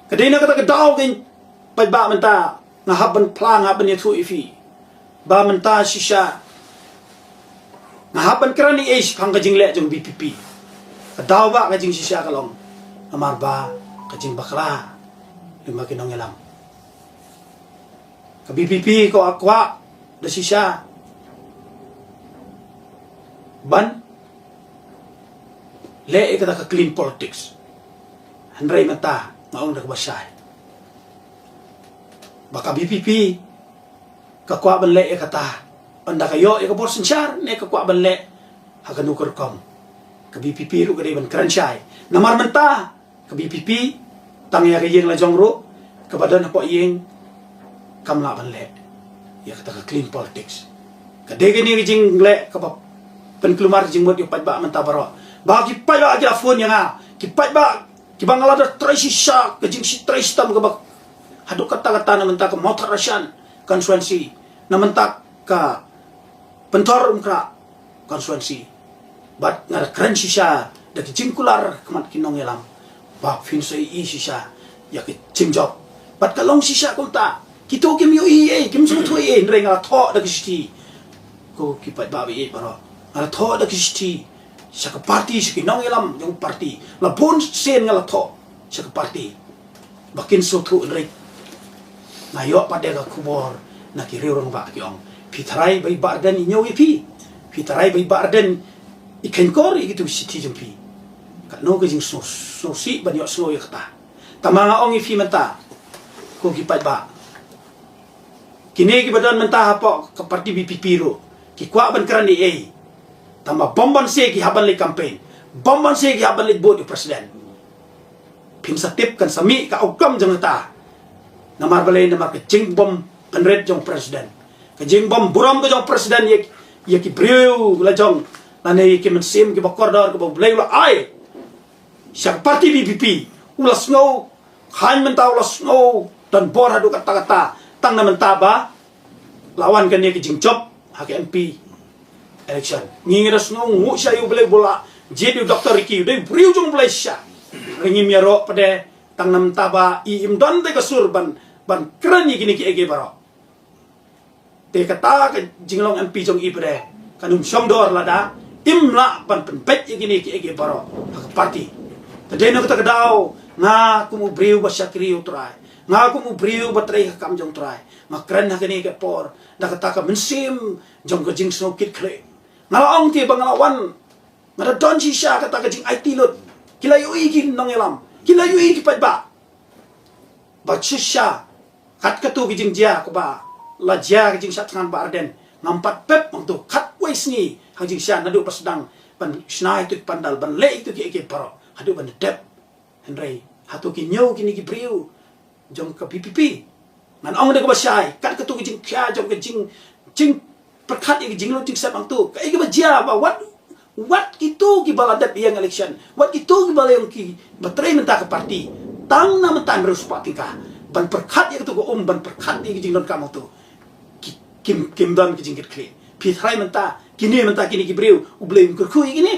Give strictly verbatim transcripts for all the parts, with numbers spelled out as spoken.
Ka dei na kata ka daw ka paidbah mynta nga hap ban phla, nga hap ban ïathuh ïa phi ba mynta shisha nga hap ban kren ïa phi shaphang ka jingleh jong VPP. Ka daw ba ka jingshisha ka long namar ba ka jingbakla lyngba ki nongïalam. Ka VPP ka kwah da shisha ban leh ïa kata ka clean politics. Hynrei mynta nga ong da kaba shai ba ka VPP ka kwah ban leh ïa kata ban da ka ïoh ïa ka bor synshar ne ka kwah ban leh ha kano ka rukom. Ka VPP ruh ka dei ban kren shai namar mynta ka VPP tang ïa ka ïing la jong ruh kaba don hapoh ïing kam lah ban leh ïa kata ka clean politics. Ka dei kane ka jingleh kaba pynkulmar ka jingmut ïa u paidbah mynta baroh. Ba ki paidbah ki la phone ïa nga, ki paidbah kiba nga la da trei shisha ka jingtrei shitom kaba haduh katta katta na mynta ka Mawthadraishan constituency, na mynta ka Pynthorumkhrah constituency. Bad nga da kren shisha da ki jingkular khmat ki nongïalam ba phin sa ïohi shisha ïa ki jingjop. Bad ka long shisha kumta, kito kim ïohi ei, kim sngewthuh ei, hynrei nga la thoh da ki shithi. Ko ki paidbah ba ïeit baroh, nga la thoh da ki shithi sha ka party, sha ki nongïalam jong party. La bun sien nga la thoh sha ka party ba kin sngewthuh, hynrei nga ïoh pat de ka khubor na ki riew rangbah ki ong, phi tharai ba i Bah Ardent i ñiew ïa phi, phi tharai ba i Bah Ardent i khenkor ïa kitu ki shithi jong phi. Katno ka jingsngewsih ban ïohsngew ïa kata. Tangba nga ong ïa phi mynta, ko ki paidbah, kine kiba don mynta hapoh ka party VPP ruh ki kwah ban kren ei ei. Tangba bym ban se ki hap ban leit campaign, bym ban se ki hap ban leit vote ïa u president. Phin sa tip kan sa mih ka outcome jong kata. Namar balei? Namar ka jingbym pynrit jong president, ka jingbym burom ka jong president ïa, ïa ki briew la jong lane ïa ki mynsiem kiba kordor kaba U Blei u la ai sha ka party VPP. U la sngew, khlaiñ mynta u la sngew don bor haduh katta katta tang na mynta ba la wan kane ka jingjop ha ka MP election. Ngi ngi da sngew nguh sha ïa U Blei ba u la jied ïa u Doctor Ricky, u dei u briew jong U Blei shisha. Hynrei ngim ïaroh pat de tang na mynta ba i im don de ka sur ban, ban kren ïa kine kiei kiei baroh. Te kata ka jinglong MP jong i pat de kan ym shong dor lada im lah ban pynbeit ïa kine kiei kiei baroh ha ka party. Te dei na kata ka daw nga kum u briew ba shakri U Trai, nga kum u briew ba trei ha ka kam jong U Trai, nga kren ha kane ka por da kata ka mynsiem jong ka jingsngewkitkhlieh. Nga la ong te ba nga la wan, nga da don shisha kata ka jingaiti lut. Ki la ïohi ki nongïalam, ki la ïohi ki paidbah. Ba shisha kat katu ki jingjia kaba la jia, ki jingshah thngan Bah Ardent, ngam pat pep hangtu khatwei sngi ha ka jingshisha naduh ba sdang ban shna ïa kitu ki pandal, ban leh ïa kitu kiei kiei baroh haduh ban da dep. Hynrei hato ki ñiew kine ki briew jong ka VPP? Ngan ong da kaba shai, kat katu ka jingkhia jong ka jing, jingpyrkhat ïa ka jinglut jingsep hangtu, kaei kaba jia ba wat, wat kitu kiba la dep ïeng election, wat kitu kiba la ïeng kiba trei mynta ka party, tang na mynta hynriew spah tyngka ban pyrkhat ïa katu ka um, ban pyrkhat ïa ka jingdonkam hangtu, ki, kim, kim don ka jingkitkhlieh. Phi tharai mynta kine, mynta kine ki briew U Blei um kyrkhu ïa kine?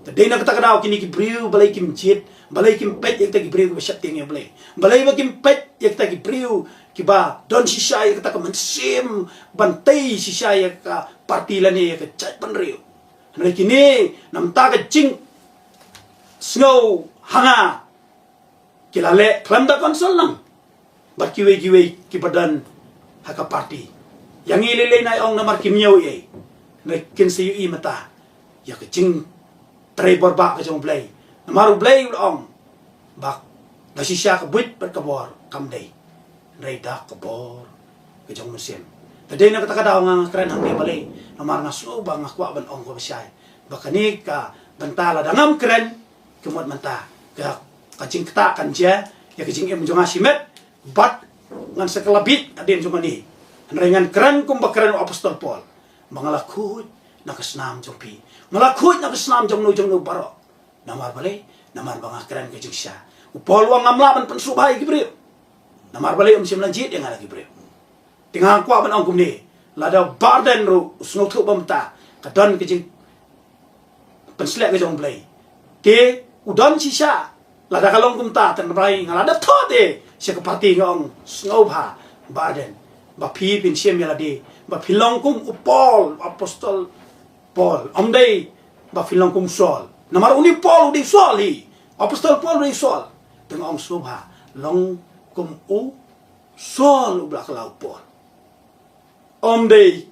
Te dei na kata ka daw kine ki briew balei kim jied, balei kim peit ïa kita ki briew kiba sheptieng ïa U Blei, balei ba kim peit ïa kita ki briew kiba don shisha ïa kata ka mynsiem ban tei shisha ïa ka party lane ïa ka jaitbynriew. Hynrei kine na mynta ka jingsngew ha nga, ki la leh khlem da council lang bad kiwei kiwei kiba don ha ka party. Ïa ngi lei lei nai ong namar kim ñiew ei, hynrei kin sa ïohi mynta ïa ka jingtrei bor bah ka jong U Blei. Namar U Blei u la ong ba da shisha ka buit bad ka bor kam dei, hynrei da ka bor ka jong u Mynsiem. Te dei na kata ka daw nga, nga kren hangne balei? Namar nga sngew ba nga kwah ban ong kaba shai ba kane ka bynta lada ngam kren, ka mut mynta ka, ka jingktah kan jia ïa ka jingim jong nga shimet, bad ngan sa kylla bieit hadien jong kane. Hynrei ngan kren kumba kren u Apostol Paul ba nga la khuid na ka snam jong phi, nga la khuid na ka snam jong no jong no baroh. Namar balei? Namar ba nga kren ka jingshisha. U Paul u ong ngam lah ban pynsngewbha ïa ki briew. Namar balei? Um shym la jied ïa nga da ki briew. Te nga kwah ban ong kumne, lada Bah Ardent ruh u sngewthuh ba mynta ka don ka jingpynsleh ka jong U Blei, te u don shisha Lada ka long kumta, tang rai nga la dep thot eh sha ka party, nga ong sngewbha Bah Ardent, ba phi phin shim ïa lade, ba phi long kum u Paul, apostol Paul, ym dei ba phi long kum Saul. Namar uni Paul u dei Saul hi, apostol Paul u dei Saul. Te nga ong sngewbha long kum u Saul, u ba la kylla u Paul. Ym dei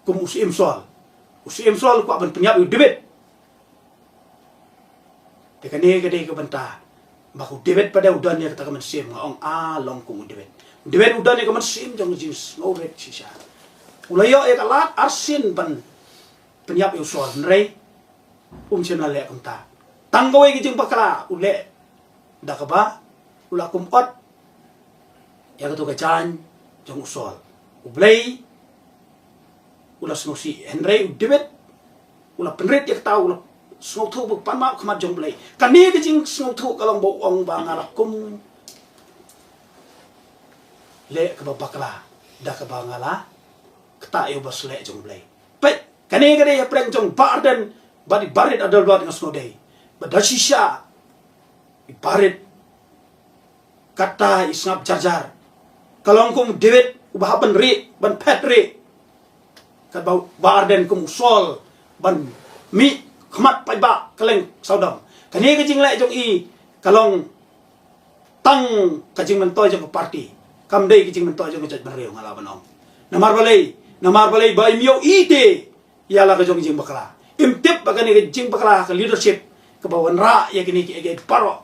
kum u Syiem Saul. U Syiem Saul u kwah ban pynïap ïa u David. Te kane ka dei ka bynta ba u David pat u don ïa kata ka mynsiem, nga ong a long kum u David. U David u don ïa ka mynsiem jong ka jingsngewrit shisha. U la ïoh ïa ka lad arsien ban pynïap ïa u Saul, hynrei um shym la leh kumta. Tang kawei ka jingbakla u leh, da kaba u la kum ot ïa kato ka jaiñ jong u Saul. U Blei u la sngewsih, hynrei u David u la pynrit ïa kata, u la sngewthuh ba u pan map khmat jong u Blei. Kane ka jingsngewthuh ka long ba u ong ba nga la kum leh kaba bakla da kaba nga la ktah ïa u basleh jong u Blei. Peit, kane ka dei hapdeng jong Bah Ardent bad i Bah Rit Adelbert, nga sngewdei ba da shisha i Bah Rit kata i sngap jar jar. Ka long kum u David uba hap ban rieh, ban phet rieh. Katba u Bah Ardent kum u Saul ban mih khmat paidbah kylleng sawdong. Kane ka jingleh jong i ka long tang ka jingmyntoi jong ka party, kam dei ka jingmyntoi jong ka jaitbynriew, nga lah ban ong. Namar balei? Namar balei ba im ïohi te ïa la ka jong ka jingbakla. Im tip ba kane ka jingbakla, ka leadership kaba wanrah ïa kine kiei kiei baroh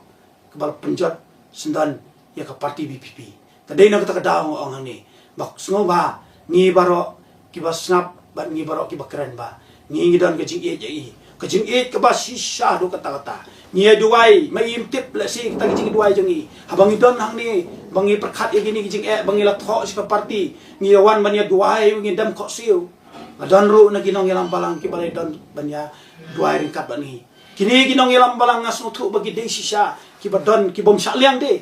kaba la pynjot syndon ïa ka party VPP. Te dei na kata ka daw nga ong hangne ba sngewbha ngi baroh kiba sngap bad ngi baroh kiba kren ba ngi ngi don ka jingïeit ïa i, ka jingïeit kaba shisha haduh katta katta. Ngi ïa duwai, ma im tip lehse kata ka jingduwai jong i. Haba ngi don hangne ba ngi pyrkhat ïa kine ki jingeh ba ngi la thoh sha ka party, ngi ïa wan ban ïa duwai, ngi dem khohsiew. Nga don ruh na ki nongïalam balang kiba la don ban ïa duwai ryngkat bad ngi. Kine ki nongïalam balang nga sngewthuh ba ki dei shisha kiba don, ki bym shah liang de.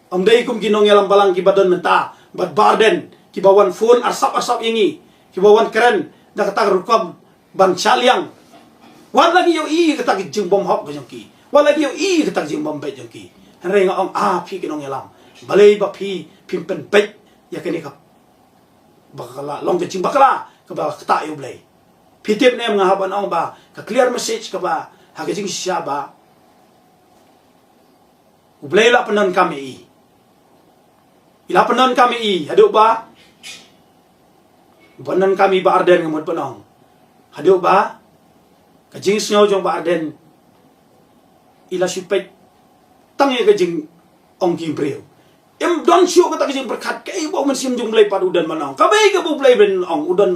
Ym dei kum ki nongïalam balang kiba don mynta bad Bah Ardent, kiba wan phone arsap arsap ïa ngi, kiba wan kren da kata ka rukom ban shah liang. Wat la ngi ïohi kata ka jingbymhok ka jong ki, wat la ngi ïohi kata ka jingbym beit jong ki. Hynrei nga ong, a phi ki nongïalam, balei ba phi phim pynbeit ïa kane ka bakla, long ka jingbakla kaba la ktah ïa u Blei? Phi tip ne em, nga hap ban ong ba ka clear message kaba ha ka jingshisha ba u Blei u la pyndonkam ïa i. I la pyndonkam ïa i haduh ba, pyndonkam ïa i Bah Ardent, nga mut ban ong, haduh ba ka jingsngew jong Bah Ardent i la shu peit tang ïa ka jingong ki briew. Im don shuh kata ka jingpyrkhat, kaei ba u Mynsiem jong u Blei pat u don ban ong. Kaba ïa kaba u Blei ban ong u don